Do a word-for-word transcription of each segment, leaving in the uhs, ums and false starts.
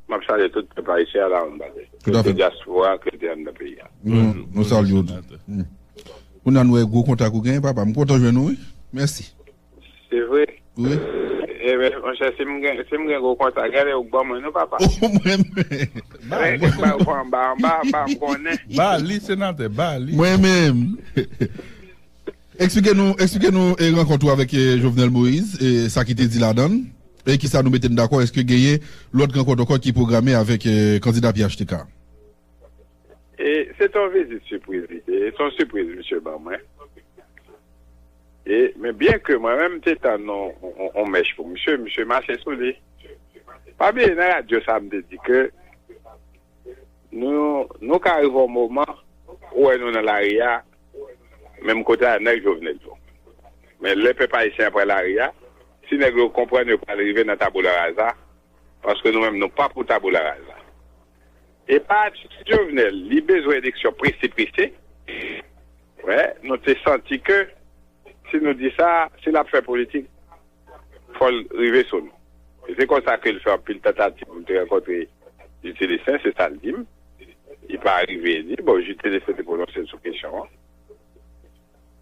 M ap salye tout pèp ayisyen a la, m pale. Tout à fait. Dyaspora, ke te anndan peyi a. Nou, nou salye w tou. Kounye a nou wè gwo kontak ou genyen, papa. M kontan jwenn ou, wi. Mèsi. Se vre? Wi. Ebyen, monchè, si m gen, si m gen gwo kontak, gade ou ban mwen, non, papa. Mwen menm. Rèk ba ou anba, anba, anba, m konnen. Ba li, senatè, ba li. Mwen menm. Eksplike nou, eksplike nou e, rankont ou avèk e, Jovenel Moïse, e, sa ki te di ladan l, e kisa nou mete n dakò, èske genyen lòt rankont ankò ki pwograme avèk e, kandida P H T K? E se t yon vizit sipriz li te ye, se yon sipriz misye ban mwen. E, men byen ke mwen menm m te tann yon, yon, yon mèch pou misye, misye mache sou li. Pa bliye nan radyo sa m te di ke nou, nou ka rive yon moman ou wè nou nan lari a, menm kote a nèg Jovenel yo. Men lè pèp ayisyen an pran lari a, si nèg yo konprann yo pral rive nan tabula rasa, paske nou menm nou pa pou tabula rasa. E pa atitid Jovenel, li bezwen eleksyon prese prese. Wè, nou te santi ke si nou di sa, si l ap fè politik, fò l rive sou nou. E se konsa ke l fè anpil tantativ pou l te rankontre Jude Célestin, se sa l di m. Li pa rive di, bon, Jude Célestin te pwononse l sou kesyon an.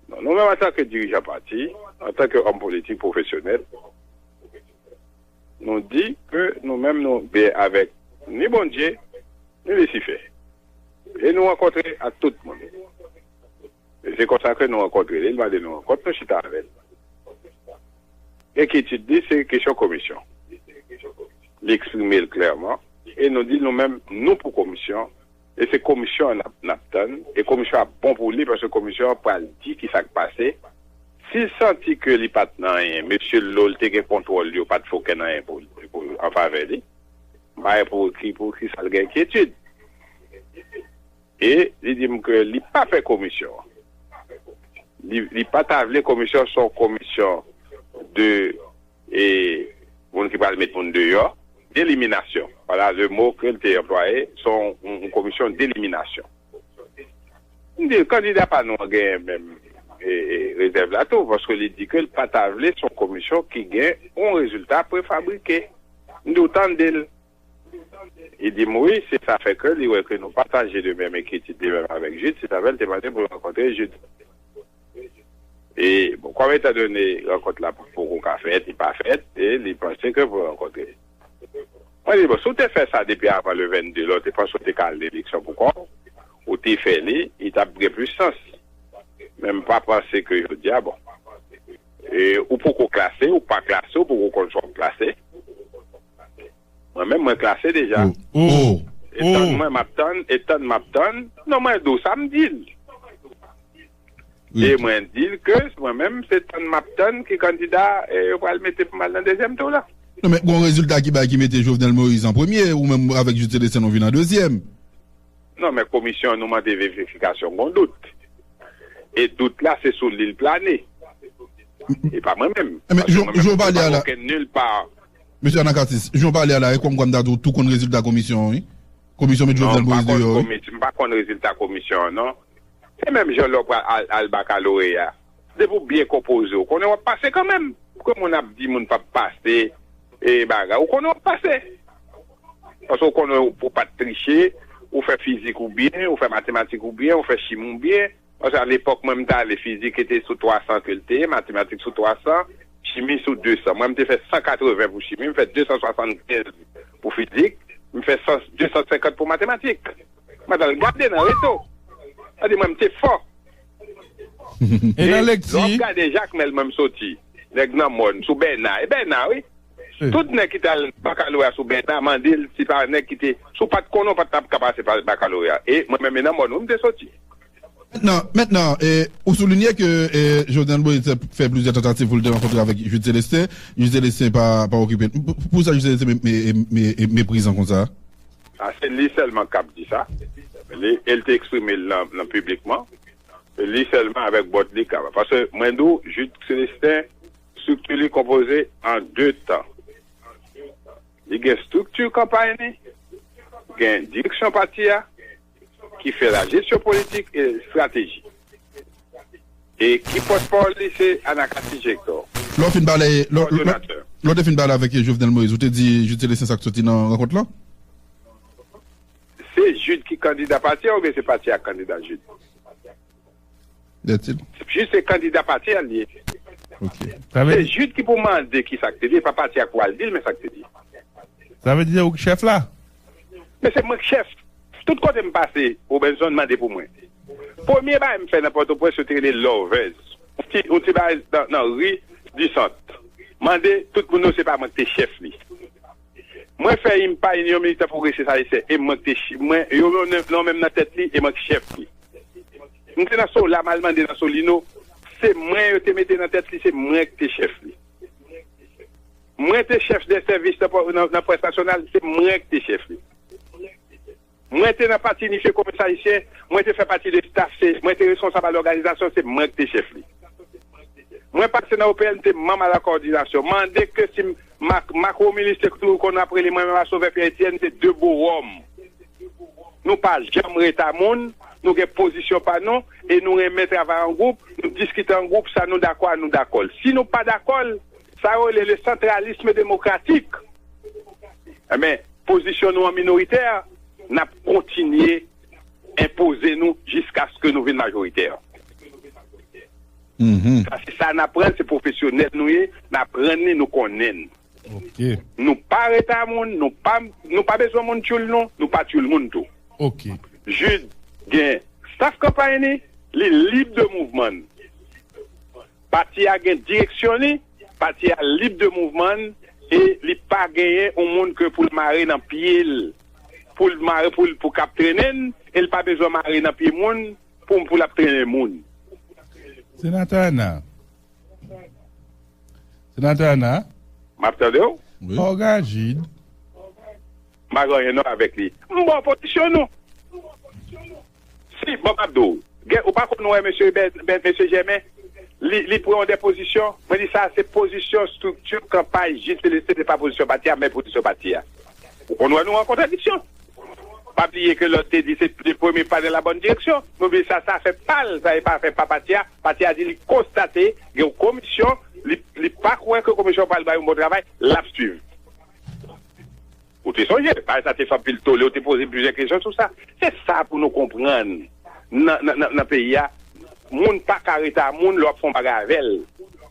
Non, nou menm antanke dirijan pati, antanke òm politik pwofesyonèl, nou di ke nou menm nou byen avèk ni Bondye, ni Lisifè. E nou rankontre ak tout moun. E se konsa ke nou rankontre li, li mande nou rankont, nou chita avè l. Enkyetid li, se kesyon komisyon. Li eksprime l klèman, e nou di nou menm, nou pou komisyon, e se komisyon an n ap, n ap tann, e komisyon an ap bon pou li, paske komisyon an pral di ki sa k pase. Si l santi ke li pa t nan anyen, mesye Lo, l te gen kontwòl yo, pa t fè okenn anyen pou, pou, an favè li, m pa wè pou ki, pou ki sa l gen enkyetid. E li di m ke li pa fè komisyon an. Li, li pa ta vle komisyon, se yon komisyon de e, moun ki pral met moun deyò, deliminasyon. Voilà le mot ke l te anplwaye, se yon, yon, yon komisyon deliminasyon. M di l, kandida pa nou an genyen menm e, e, rezèv la tou, paske li di ke l pa ta vle se yon komisyon ki gen yon rezilta prefabrike. M di w tande l. Li di m wi, se sa fè ke li wè ke nou pataje de menm enkyetid, de menm avèk Jude, se sa fè l te mande pou l rankontre Jude. E, bon, kòm etandone rankont la poko ka fèt, li pa fèt, e li panse ke pou l rankontre. Mwen di, bon, si w te fè sa depi avan le vennde, lè w te panse w te ka al nan eleksyon pou kò w, ou te fè li, li t ap gen plis sans. Men m pa panse ke jodi a, bon. E, ou poko klase, ou pa klase, ou poko konn sa w ap klase. Mwen menm, mwen klase deja. Oh. E tann mwen, m ap tann, e tann m ap tann. Non, mwen di w sa m di l. E mwen di l ke mwen menm, se tann m ap tann ki kandida e, yo pral mete pou m al nan dezyèm tou la. Non, men gon rezilta ki bay ki mete Jovenel Moïse an premye, ou menm avèk Jude Célestin nou vin an dezyèm. Non, men komisyon nou mande verifikasyon, gon dout. E dout la, se sou li l plane. E pa mwen menm. Men, jan w pale a la, nil pa. Mesye Anacletus, jan w pale a la, e kòm kwa m ta di w tou konn rezilta komisyon an, wi. Komisyon met Jovenel Moïse deyò, wi. M pa konn rezilta komisyon an, non. Se menm jan lè w pral al, al bakaloreya. Depi w byen konpoze, w konnen w ap pase kanmenm. Ke moun ap di moun p ap pase, e bagay, w konnen w ap pase. Paske w konnen w pa t triche, ou fè fizik ou byen, ou fè matematik ou byen, ou fè chimi w byen. Paske alepòk mwen, m t ale, fizik te sou twa san ke l te ye, matematik sou twa san, chimi sou de san. Mwen, m te fè san katreven pou chimi, m fè de san swasannkenz pou fizik, m fè san, de san senkant pou matematik. Mwen t al gade nan reto. Sa di mwen, m te fò. E nan lekti? Lè w ap gade Jakmèl, mwen, m soti. Nèg nan mòn, sou Bèna. E Bèna, wi. Tout nèg ki t al bakaloreya sou Bèna, mande l si pa nèg ki te, si w pa t konnen, w pa t ap ka pase bakaloreya. E mwen menm, e nan mòn, wi, m te soti. Mentnan, mentnan, e, ou soulinye ke e, Jovenel Moïse fè plizyè tantativ pou l te rankontre avèk Jude Célestin. Jude Célestin pa, pa okipe l. Pou, pou sa Jude Célestin me, me, me, me, meprizan konsa? A, se li sèlman k ap di sa. Li, e l te eksprime l nan, nan piblikman. Se li sèlman avèk bòt li k ap. Paske mwen di w, Jude Célestin, estrikti li konpoze an de tan. Li gen estrikti kanpay li, gen direksyon pati a, ki fè lajesyon politik e estrateji. E ki pòtpawòl li se Anacletus Hector. Lè w fin pale, lè w te fin pale avèk Jovenel Moïse, ou te di Jude Célestin sa k soti nan rankont lan? Se Jude ki kandida pati a oubyen se pati a k kandida Jude? Dètil. Jude se kandida pati a li ye. Ok. Sa vle Se di, Jude ki pou mande ki sa k te di, e pa pati a k pou al di l men sa k te di. Sa vle di se ou k chèf la? Men se mwen k chèf. Tout kote m pase, Robinson mande pou mwen. Premye bagay m fè nan Pòtoprens, yo te rele Lovers. Yon ti, yon ti bagay nan, nan ri di Sant. Mande tout moun yo se pa mwen ki te chèf li. Mwen fè M P A, Inyon Militan Pwogresis Ayisyen, e mwen ki te ch-, mwen, yo, yo, non, non, menm nan tèt li, e mwen ki chèf li. M te nan Sola, m al mande nan Solino, se mwen yo te mete nan tèt li, se mwen ki te chèf li. Mwen te chèf de sèvis nan, nan, nan Près Nasyonal, se mwen ki te chèf li. Mwen te nan Pati Inifye Komès Ayisyen, mwen te fè pati de staf, se mwen te responsab a lòganizasyon, se mwen ki te chèf li. Mwen pase nan O P N, m te manm a la kowòdinasyon. Mande ke si Mak, Mak Romilus te toujou konn ap rele mwen menm a Sovè Pyè Etyèn, se de bowòm. Nou pa janm reta moun, nou gen pozisyon pa nou, e nou renmen travay an gwoup, nou diskite an gwoup, sa nou dakò a, nou dakò l. Si nou pa dakò l, sa yo rele le santralisme demokratik. Enben, pozisyon nou an minoritè, n ap kontinye enpoze nou jiskaske nou vin majoritè. Mhm. Sa se sa n aprann, se pwofesyonèl nou ye, n aprann li, nou konnen n. Ok. Nou pa reta moun, nou pa, nou pa bezwen moun tchoul nou, nou pa tchoul moun tou. Ok. Jude gen staf kanpay ni, li lib de mouvman n. Pati a gen direksyon li, pati a lib de mouvman n, e li pa genyen yon moun ke pou l mare nan pye l, pou l mare, pou l, pou k ap trennen n, e l pa bezwen mare nan pye moun pou, pou l ap trennen moun. Senatè Ana. Senatè Ana. M ap tande w. Wi. Ògajid. M pa gen anyen non avèk li. M ba w pozisyon nou. Si, bon, m ap di w, gen, ou pa konn wè mesye Ben, Ben, mesye Jèmen, li, li pran yon de pozisyon, mwen di sa se pozisyon estrikti kanpay Jid Selestin, se pa pozisyon pati a, men pozisyon pati a. Ou konn wè nou an kontradiksyon. Pa bliye ke lòt te di se le premier pas dans la bonne direction. Nou bliye sa, sa fè pa l, sa e pa fè pa pati a. Pati a di li konstate gen yon komisyon, li, li pa kwè ke komisyon pral bay yon bon travay, l ap swiv. Ou te sonje, bagay sa te fè anpil tole, ou te poze plizyè kesyon sou sa. Se sa pou nou konprann nan, nan, nan, nan peyi a. Moun pa ka rete a moun lè w ap fè yon bagay avè l.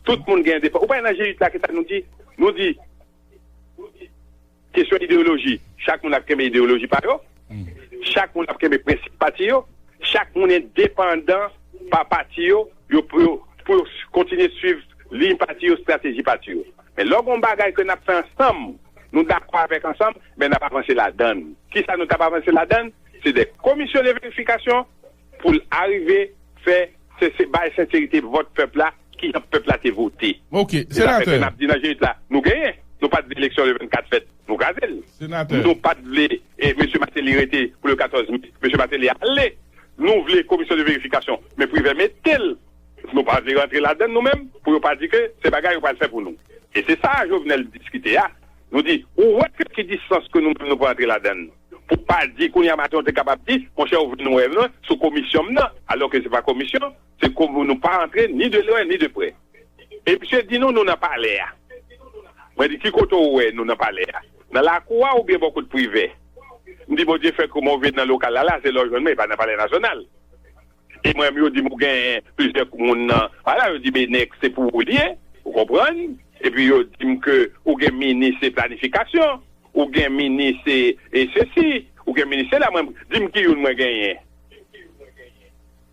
Tout moun gen endepan-, ou pa nan G uit la, ki sa nou di? Nou di, kesyon ideyoloji, chak moun ap kenbe ideyoloji pa yo. Chak moun ap kenbe prensip pati yo. Chak moun endepandan pa pati yo, yo pou yo, pou yo kontinye swiv liy pati yo, estrateji pati yo. Men lè w gen yon bagay ke n ap fè ansanm, nou dakò avèk ansanm, men n ap avanse ladan l. Kisa nou t ap avanse ladan l? Se de komisyon de verifikasyon pou l arive fè, se, se bay senserite vòt pèp la, kijan pèp la te vote. Ok, senatè. Se sa fè ke n ap di nan G uit la, nou genyen. Nou pa t vle eleksyon le vennkat fèt, nou kraze l. Senatè. Nou pa t vle, e, mesye Martelly rete pou le katòz me, mesye Martelly ale. Nou vle komisyon de verifikasyon, men Privè mete l. Nou pa vle rantre ladan l nou menm, pou yo pa di ke se bagay yo pral fè pou nou. E se sa Jovenel diskite a. Nou di, ou wè ke ki distans ke nou menm nou pral rantre ladan l. Pou pa di kounye a maten, ou te kapab di, monchè, ou vin wè mwen sou komisyon m nan, alò ke se pa komisyon, se komi-, nou pa antre ni de lwen ni de prè. E misye di nou, nou nan palè a. Mwen di, ki kote ou wè nou nan palè a? Nan lakou a oubyen bò kot Privè? M di, Bondye fè ke mwen vin nan lokal la, la, se la w jwenn mwen, e pa nan Palè Nasyonal. E mwen menm, yo di m ou genyen plizyè moun nan. Ala, yo di Benex se pou ou li ye, ou konprann? Epi yo di m ke ou gen minis planifikasyon, ou gen minis e, e sesi, ou gen minis sela. Mwen, di m ki youn mwen genyen.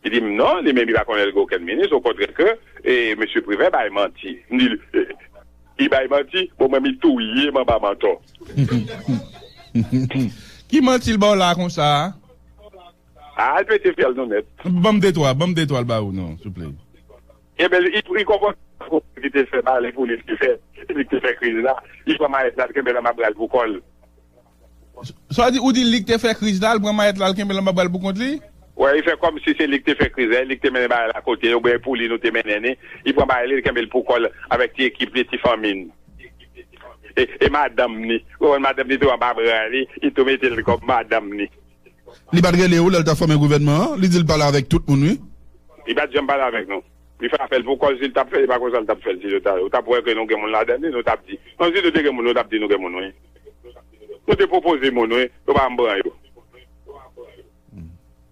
Li di m non, li menm li pa konnen l gen okenn minis, okontrè ke, e, mesye Privè bay manti. M di, e, li bay manti, bon, mwen, li touye m anba mantò. Ki manti l ba w la konsa a? A, al pete fyèl nou nèt. Ban m de twa, ban m de twa l ba ou non, souple. Ebyen, li, li konpòte li te fè, pa li pou li, li te fè, li te fè kriz la, li pran mayèt la, li kenbe l anba bra l pou kò l. Sa w di, ou di li k te fè kriz la, l pran mayèt la, l kenbe l anba bra l pou kont li? Wè, li fè kòmsi se li k te fè kriz la, li k te mennen bagay la kote, oubyen pou li nou te mennen ni, li pran bagay li, li kenbe l pou kò l avèk ti ekip li, ti fanmi n. E, e madanm ni, ou konprann, madanm ni tou anba bra li, li tou mete l kòm madanm ni. Li pa t rele ou lè l t ap fòme gouvènman an? Li di l pale avèk tout moun, wi. Li pa t janm pale avèk nou. Li fè apèl pou kò l, si l t ap fè, se pa konsa l t ap fè l, si nou ta, ou t ap wè ke nou gen moun ladan li, nou t ap di. Non, si nou te gen moun, nou t ap di nou gen moun, wi. Nou te pwopoze moun, wi. Yo pa janm pran yo.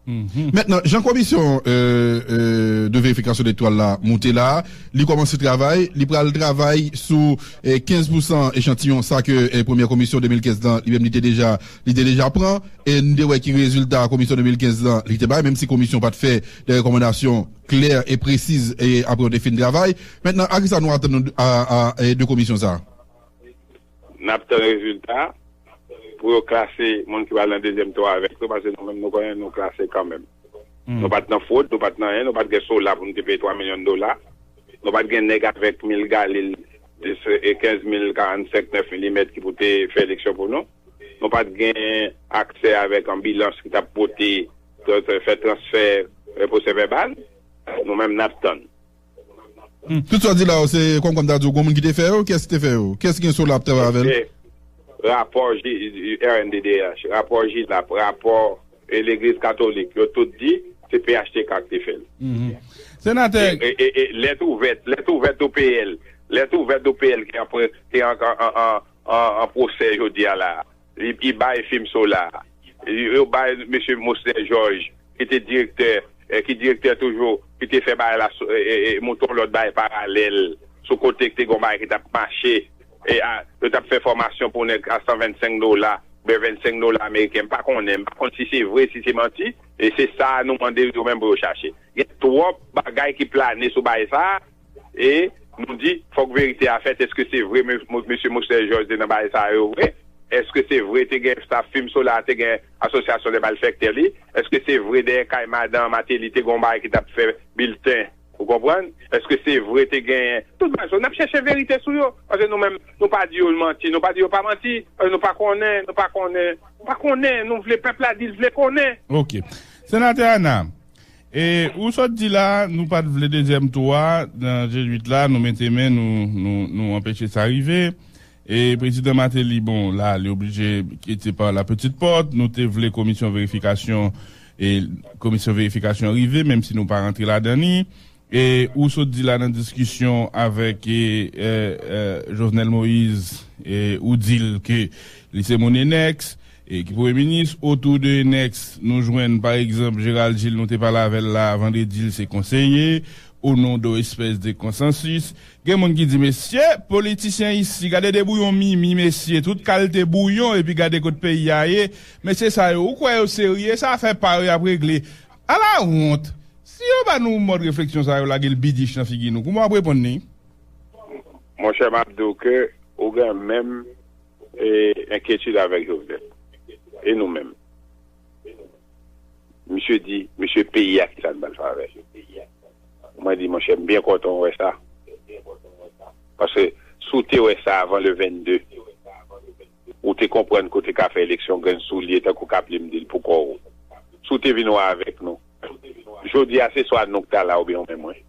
Mentnan, jan komisyon euh, euh, de verifikasyon elektoral la moute la, li kòmanse travay, li pral travay sou euh, kenz pousan echantiyon sa ke euh, premyè komisyon de mil kenz lan li menm li te deja li te deja pran, e nou te wè ki rezilta komisyon de mil kenz lan li te bay, menm si komisyon pa t fè de rekòmandasyon klè e presiz e apre yo te fin travay. Mentnan, a kisa nou atann nou a, a, e de komisyon sa a? N ap tann rezilta pou yo klase moun ki pral nan dezyèm tou avèk yo, paske nou menm nou konnen nou klase kanmenm. Nou pa t nan fwod, nou pa t nan anyen, nou pa t gen sola pou nou te peye twa milyon dola. Nou pa t gen nèg avèk mil galil, kenz mil, karannsenk, nèf milimèt ki pou te fè eleksyon pou nou. Nou pa t gen aksè avèk anbilans ki t ap pote, fè transfè, pwosè vèbal. Nou menm n ap tann. Tout sa w di la yo, se kòm kòm ta di w, gon moun ki te fè yo? Kiyès ki te fè yo? Kiyès ki gen sola ap travay avè l? Rapò R N D D H, rapò Jilap, rapò e legliz katolik, yo tout di se P H T K ki te fè l. Senatè. Lèt ouvèt, lèt ouvèt O P L, lèt ouvèt O P L ki an pwosè jodi a la. Li bay fim sola. Yo bay mesye Mosnè Jòj ki te direktè, ki direktè toujou, ki te fè bagay la monte yon lòt bagay paralèl sou kote ki te gon bagay ki t ap mache. Yo t ap fè fòmasyon pou nèg a san vennsenk dola oubyen vennsenk dola ameriken. M pa konnen, m pa konn si se vre, si se manti. E se sa nou mande yo menm pou yo chache. Gen twòp bagay ki plane sou bagay sa a. E nou di, fòk verite a fèt, èske se vre mesye Mosnè Jòj te nan bagay sa yo vre? Èske se vre te gen staf fim sola, te gen asosyasyon de malfèktè li? Èske se vre dèyè kay madan Mateli te gen yon bagay ki t ap fè bilten? Ou konprann? Èske se vre te gen tout bagay sa yo? N ap chèche verite sou yo. Paske nou menm, nou pa di yo manti, nou pa di yo pa manti. Paske nou pa konnen, nou pa konnen, nou pa konnen. Nou vle pèp la di l vle konnen. Ok. Senatè Ana, E ou sot di la, nou pa t vle dezyèm tou a nan G uit la, nou mete men, nou, nou, nou anpeche sa rive. E prezidan Martelly, bon, la, li oblije kite pa la petite porte. Nou te vle komisyon verifikasyon, e komisyon verifikasyon rive, menm si nou pa rantre ladan li. E ou sot di la nan diskisyon avèk e, e, e, Jovenel Moïse, e ou di l ke li se moun Enex, e ki premye minis. Otou de Enex, nou jwenn, pa egzanp, Gérald Gilles, nou te pale avè l la vandredi, l se konseye, au nom de espèce de consensus. Gen moun ki di, mesye, politisyen isi, gade de bouyon mimi, mesye, tout kalte bouyon, epi gade kot peyi a ye. Mesye sa yo, ou kwè yo serye? Sa fè pa yo y ap regle. Ala wont! Si yo ba nou mòd refleksyon sa yo, lage l bidich nan figi nou, kouman w ap reponn li? Monchè, m ap di w ke ou gen menm e, enkyetid avèk Jovenel. E nou menm? Misye di, misye peyi a kisa n pral fè avè l. Mwen di, monchè, m byen kontan w wè sa. Paske si w te wè sa avan le vennde, ou te konprann ke w te ka fè eleksyon grenn soulye tankou Kapli m di l pou kò w. Si w te vin wè avèk nou, jodi a se swa nou k ta la oubyen w menm mwen.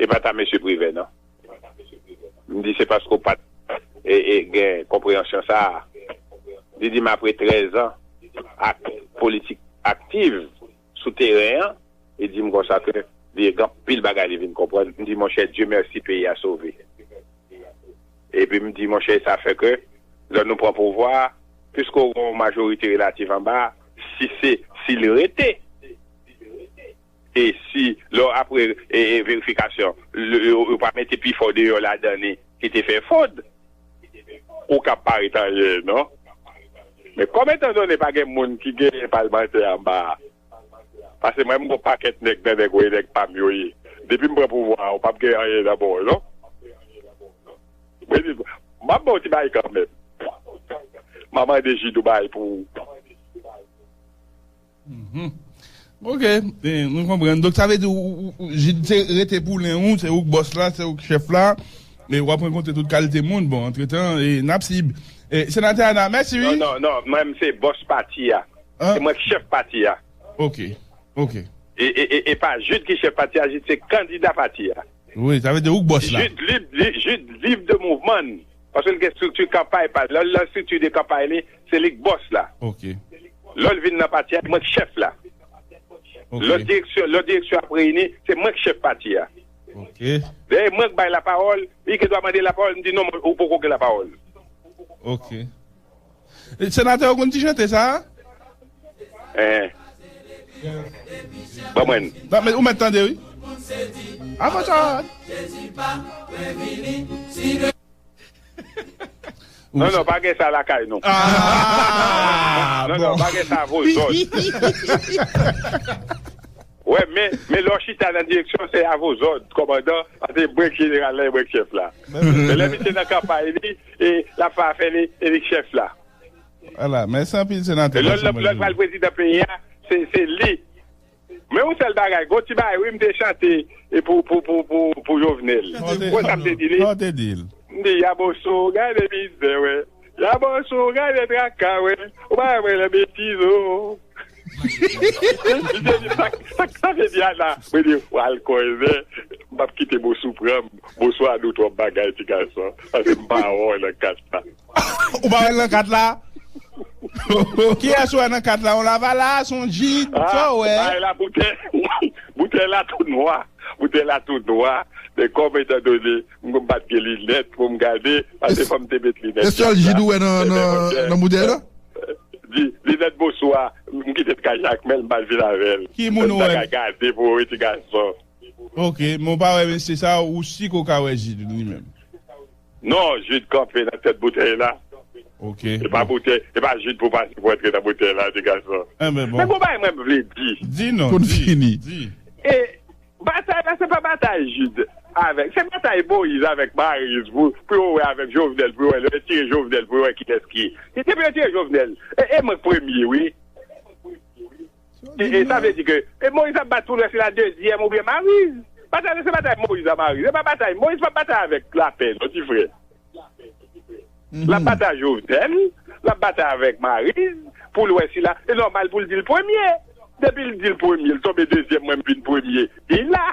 E pa ta mesye Privè non. M di se paske w pa t e, e, gen konpreyansyon sa a. Li di m apre trèz an ak politik aktiv sou teren an, li di m konsa ke li gen anpil bagay li vin konprann. M di monchè, Dye mèsi peyi a sove. Epi m di monchè, sa fè ke lè nou pran pouvwa a, piske w gen yon majorite relativ anba a, si se si l rete, e si lè w apre e, e verifikasyon, yo pa mete pifò deyò ladan li ki te fè fwod, ou k ap parèt anyè non. Men kòm etandone pa gen moun ki genyen palmantè anba a, paske mwen m gon pakèt nèg nan nèg ou e nèg pa m yo ye. Depi m pran pouvwa a, ou p ap gen anyen nan men w non. M ap ba w ti bagay kanmenm. M a mande Jid yon bagay pou ou. Ok, nou konprann. Donk sa vle di ou Jid se rete pou len ou, se ou k bòs la, se ou k chèf la. E w ap rankontre tout kalite moun. Bon, antretan, n ap sib. Senatè Ana, mèsi wi. Non, non, non, mwen m se bòs pati a. Se mwen k chèf pati a. Ok, ok. E, e, e, e pa Jid ki chèf pati a, Jid se kandida pati a. Wi, sa vle di ou k bòs la. Jid lib, li, Jid lib de mouvman n. Paske l gen estrikti kanpay pa l. Lè l nan estrikti de kanpay li, se li k bòs la. Ok. Lè l vin nan pati a, se mwen k chèf la. Ok. Lòt direksyon, lòt direksyon ap reyini, se mwen k chèf pati a. Ok. Dayè mwen k bay lapawòl, li gen dwa mande lapawòl, m di non, ou poko gen lapawòl. Ok. Senatè, ou konn ti chante sa a? Hein. Ban mwen. Nan, men ou mèt tande, wi. Avan sa. Non, non, pa gen sa lakay nou. Ah, non, non, bon. Pa gen sa avozòd. Wè, men, men lè w chita nan direksyon, se avozòd, kòmandan, paske brek jeneral la, e brek chèf la. Men lè misye nan kanpay li, e l ap fè afè li, e li k chèf la. Ala, mèsi anpil, senatè. E lòt, lòt, lòt pral prezidan peyi a, se, se li. Men yon sèl bagay, gon ti bagay, wi, m te chante e pou, pou, pou, pou, pou Jovenel. Wè sa m te di li? Sa w te di l? M di, Yabosou, gade mizè, wè. Yabosou, gade traka, wè. Ou pa wè lè betiz, o. Li te di, sa, sa, sa vle di a la? Mwen di, w al kòzè. M p ap kite Bosou pran m. Bosou a di w twòp bagay, ti gason. Paske m pa wè w nan kat la. Ou pa wè l nan kat la? Kiyès ou wè nan kat la? Yon Lavalas, yon Jid, sa w wè? Bagay la, boutèy, boutèy la tou nwa. Boutèy la tou nwa. Men kòm etandone m pa t gen linèt pou m gade, paske fò m te met linèt. E sèl Jid ou wè nan, nan, nan boutèy la? Di, linèt Bosou a, m kite l kay Jakmèl, m pa t vin avè l. Ki moun ou wè? M ta ka gade pou ou, ti gason. Ok, men w pa wè mesye sa, ou si ke w ka wè Jid li menm? Non, Jid kanpe nan tèt boutèy la. Ok. E pa boutèy, e pa Jid pou pase pou antre nan boutèy la, ti gason. Enben, bon. Men gon bagay mwen vle di. Di non, di, di. E batay la, se pa batay Jid avèk, se batay Moyiz avèk Mariz pou, pou yo wè avèk Jovenel, pou yo wè, lè yo tire Jovenel, pou yo wè kilès ki. E depi yo tire Jovenel, e, e mwen k premye, wi. E, e sa vle di ke, e Moyiz ap bat pou lè se la dezyèm oubyen Mariz. Batay la, se batay Moyiz a Mariz. E pa batay, Moyiz p ap batay avèk Lapè, non, ti frè. L ap batay Jovenel, l ap batay avèk Mariz, pou l wè si la, e nòmal pou l di l premye. Depi l di l premye, l tonbe dezyèm, mwen m vin premye. Li la.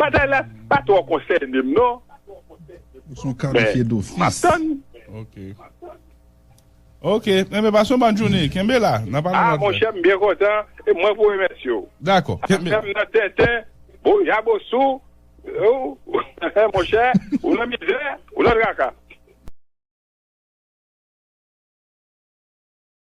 Batay la pa twò konsène m, non. Ou se yon kalifye d'office. M ap tann. Ok. Ok, enben, pase yon bòn jounen. Kenbe la. N a pale lòt lè. Ah, monchè, m byen kontan. E mwen pou remèsye w. Dakò. Kenbe. Afè m nan tenten. Bon, Yabosou. Oh, monchè, ou nan mizè, ou nan traka.